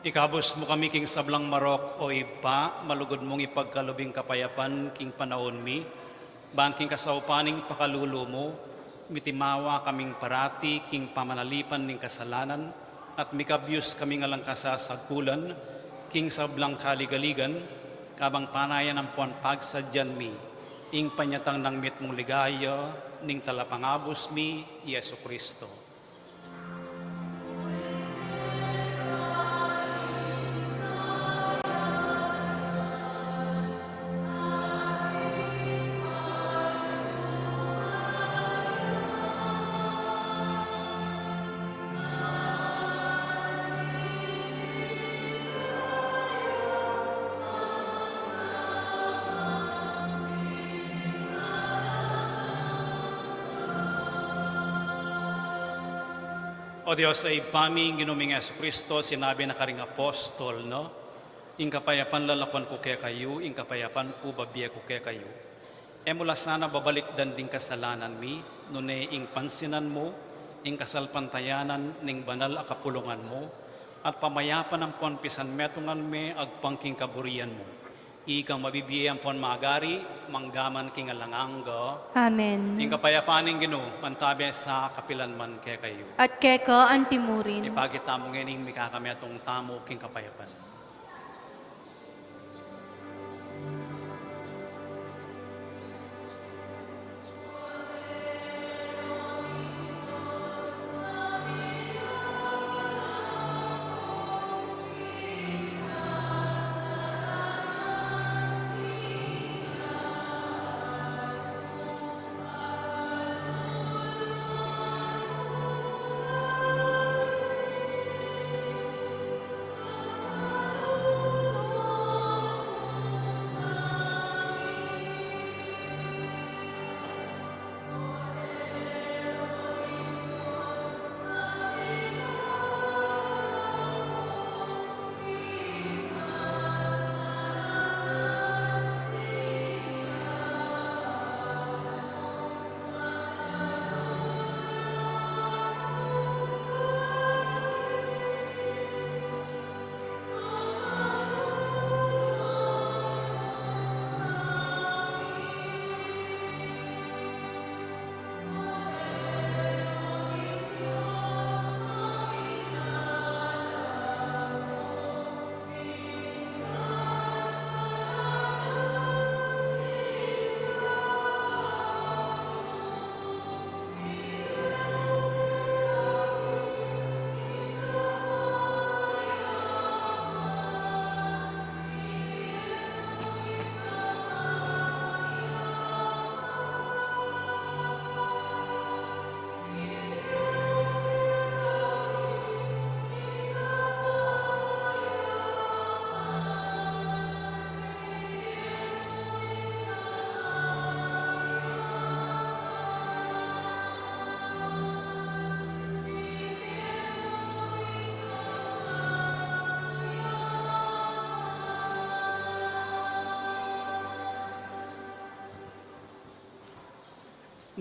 Ikabus mu kami king sablang marok, o Ibpa, malugud mung ipagkalub ing kapayapan king panaun mi, ban king kasaupan ning pakalulu mu, mitimawa kaming parati king pamanalipan ning kasalanan, at mikabyus kaming alang kasasagkulan, king sablang kaligaligan, kabang panayan ampon pagsadyan mi ing panyatang nang mitmung ligaya ning Talapangabus mi, Jesu Kristo. O Dios a Ibpa mi, ing Ginu ming Jesucristo, sinabi na karing apostol, no? Ing kapayapan lalakwan ku kekayu, ing kapayapan ku babie ku kekayu. E mu la sana babalikdan ding kasalanan mi, nune ing pansinan mu ing kasalpantayanan ning banal a kapulungan mu, at pamayapan ampon pisanmetungan me agpang king kaburian mu. Ikang mabibie ampon magari, mangga man king alang angga. Amen. Ing kapayapan ning Ginu, mantabe sa kapilan man kekayu. At keka antimurin. Ipakit tamu ngening mikakametung tamu king kapayapan.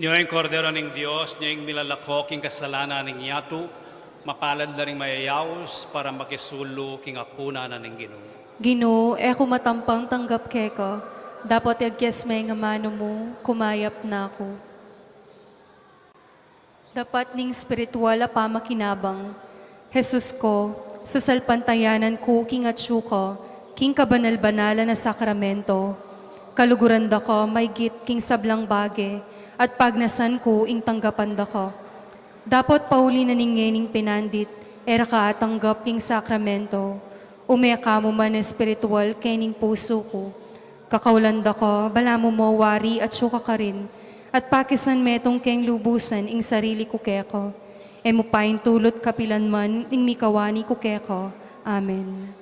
Nyo ing Kordero ning Dios, nyo ing milalako king kasalanan ning yatu, mapalad la ring mayayaus para makisulu king apunan na ning Ginu. Ginu, e ku matampang tanggap keka, dapot iagkias me ing amanu mu, kumayap na ku. Dapat ning espiritual a pamakinabang. Jesus ko, sasalpantayanan ku king atsu ka, king kabanal-banalan a sakramento. Kaluguran da ka maygit king sablang bage, at pagnasan ku ing tanggapan da ka. Dapot pauli na ning ngening pinandit, e ra ka atanggap king sakramento. Ume ka mu man espiritual kening pusu ku. Kakaulan da ka, balamu mo wari atsu ka karin, at pakisan metung keng lubusan ing sarili ku keka. E mu paintulut kapilan man ing mikawani ku keka. Amen.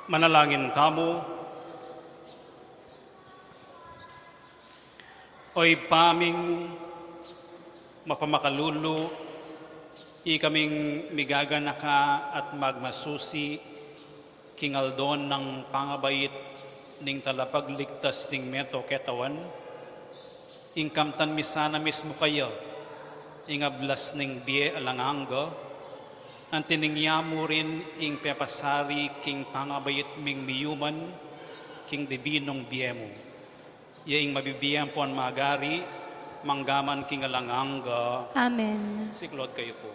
Manalangin tamu. O Ibpa ming mapamakalulu, ikaming migaganaka at magmasusi king aldo nang pangabait ning Talapagligtas ning meto ketawan, ing kamtan mi sana mismu kaya ing ablas ning bie alang angga, anti ning yamu rin ing pepasari king pangabait ming miyuman king dibinung bie mu. Iya ing mabibie ampon magari, manggaman king alang angga. Amen. Siklaud kayu pu.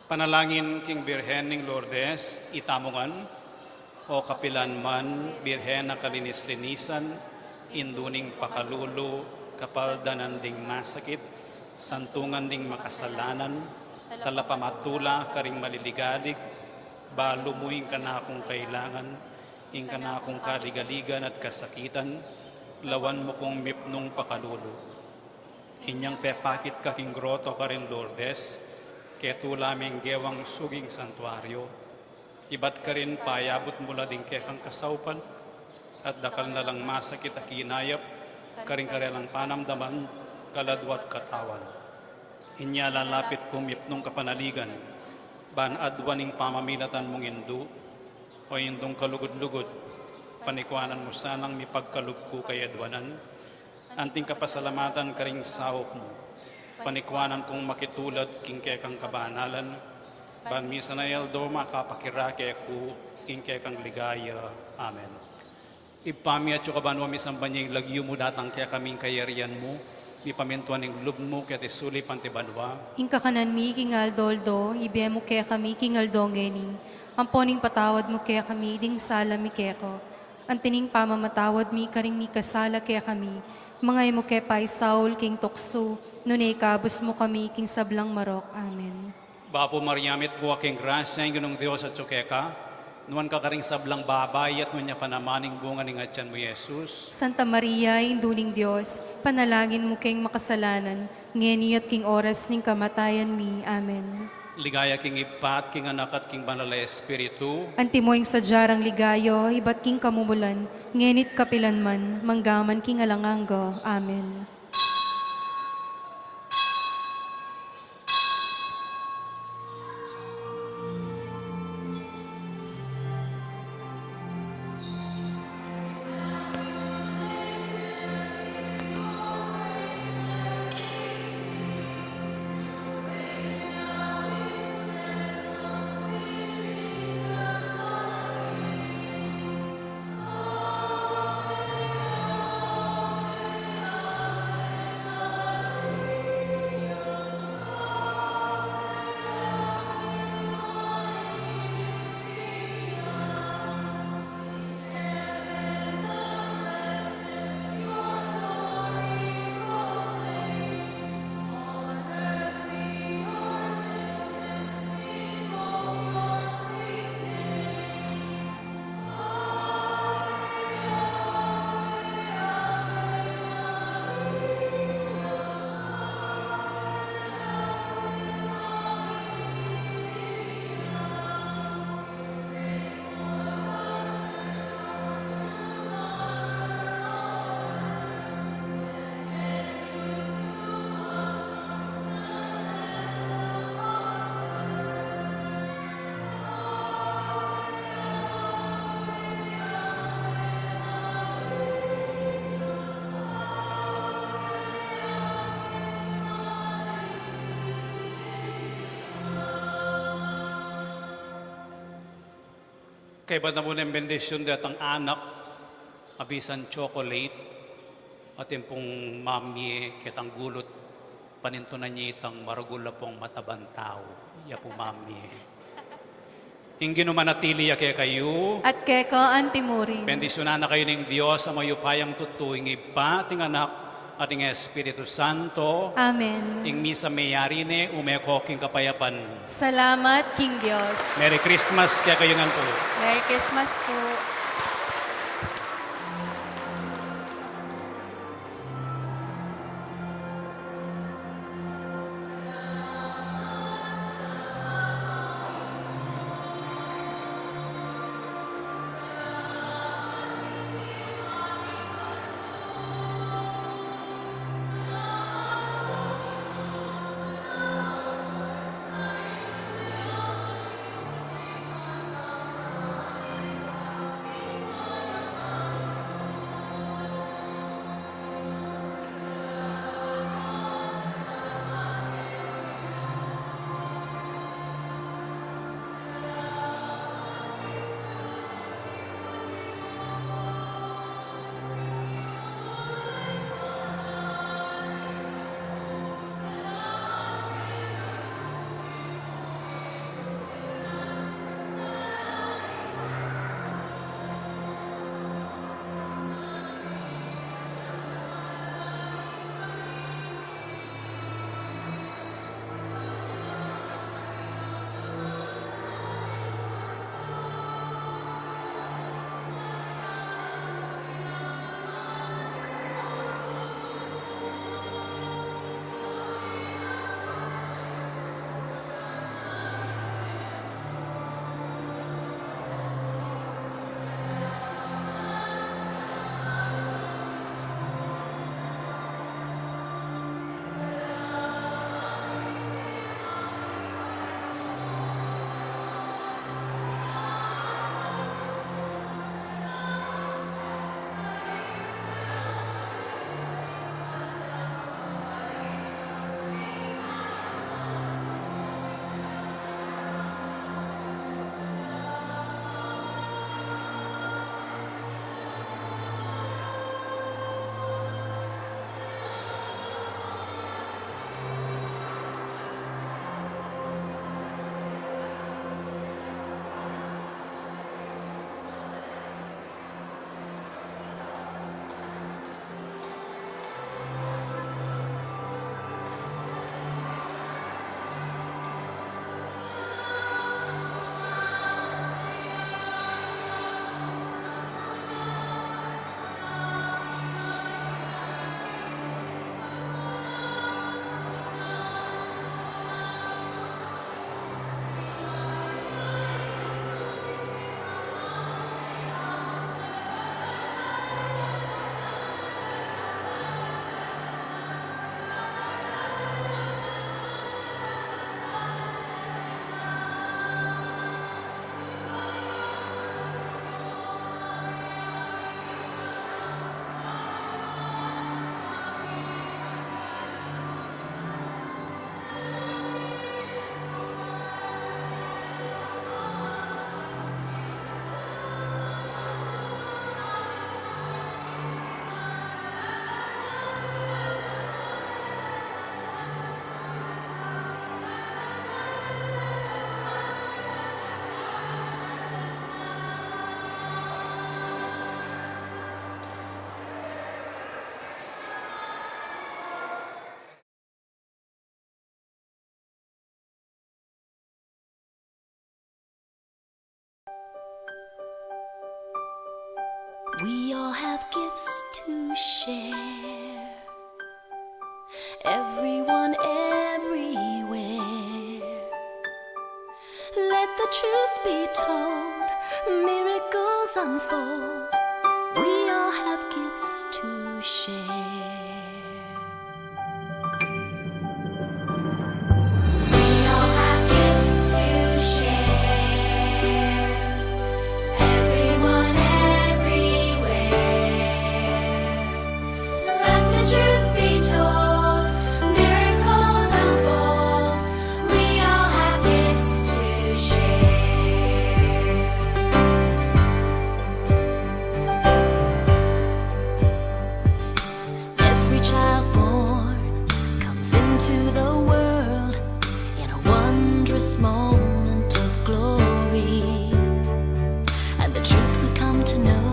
Panalangin king Birhen ning Lourdes, itamu ngan. O kapilan man, Birhen a kalinis-linisan, indu ning pakalulu, kapaldanan ding masakit, santungan ding makasalanan, talapamatula karing maliligalig, balu mu ing kanakung kailangan, ing kanakung kaligaligan at kasakitan, lawan mu kung mipnung pakalulu. Inyang pepakit ka king groto karin Lourdes, ketula ming gewang suging santuario, ibat karin payabut mu la ding kekang kasaupan, at dakal na lang masakit a kinayap karing karelang panamdaman, kaladwa at katawan. Inya lalapit kung mipnung kapanaligan, ban aduan ing pamamilatan mung indu, o indung kalugud-lugud, panikuanan mu sanang mipagkalub ku kayadwanan, anting kapasalamatan karing saup mu, panikuanan kung makitulad king kekang kabanalan, ban misan a aldo makapakirake ku king kekang ligaya. Amen. Ibpa mi, atsu ka banua, misamban ya ing lagyu mu, datang kekami ing kayarian mu, mipamintuan ing lub mu keti sulip anti banua. Ing kakanan mi king aldo-aldo, ibie mu kekami king aldo ngeni, ampon ipatawad mu kekami ding sala mi keka, anti ning pamamatawad mi karing mikasala kekami, manga e mu ke paisaul king tuksu, nune ikabus mu kami king sablang marok. Amen. Bapu Maria, mitmu ka king grasya, ing Ginung Dios atsu keka, nuan ka karing sablang babai, at nuan ya pa naman ing bunga ning atian mu, Jesus. Santa Maria, Indu ning Dios, panalangin mu keng makasalanan, ngeni at king oras ning kamatayan mi. Amen. Ligaya king Ibpa, at king Anak, at king Banal a Espiritu. Antimo ing sadya rang ligaya, ibat king kamumulan, ngeni't kapilan man, manggaman king alang angga. Amen. Kaybat na mu neng bendisyun detang anak, abisan chocolate, atin pung mamie ketang gulut, panintunan ye itang maragul a pung matabang tau. Ya pu, mamie. Ing Ginu manatili ya kekayu. At keka antimurin. Bendisyunan na kayu ning Dios a mayupayang tutu, ing Ibpa, at ing Anak, at ing Espiritu Santo. Amen. Ing misa meyari ne, ume ko king kapayapan. Salamat king Dios. Merry Christmas kekayu ngan pu. Merry Christmas pu. We all have gifts to share. Everyone, everywhere. Let the truth be told. Miracles unfold. We all have gifts to share. We all have gifts to share. Everyone, everywhere. Let the truth be told. Miracles unfold. We all have gifts to share. Every child born comes into the world in a wondrous moment of glory. And the truth we come to know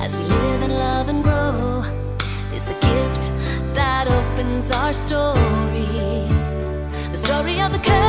as we live and love and grow is the gift that opens our story. The story of the curse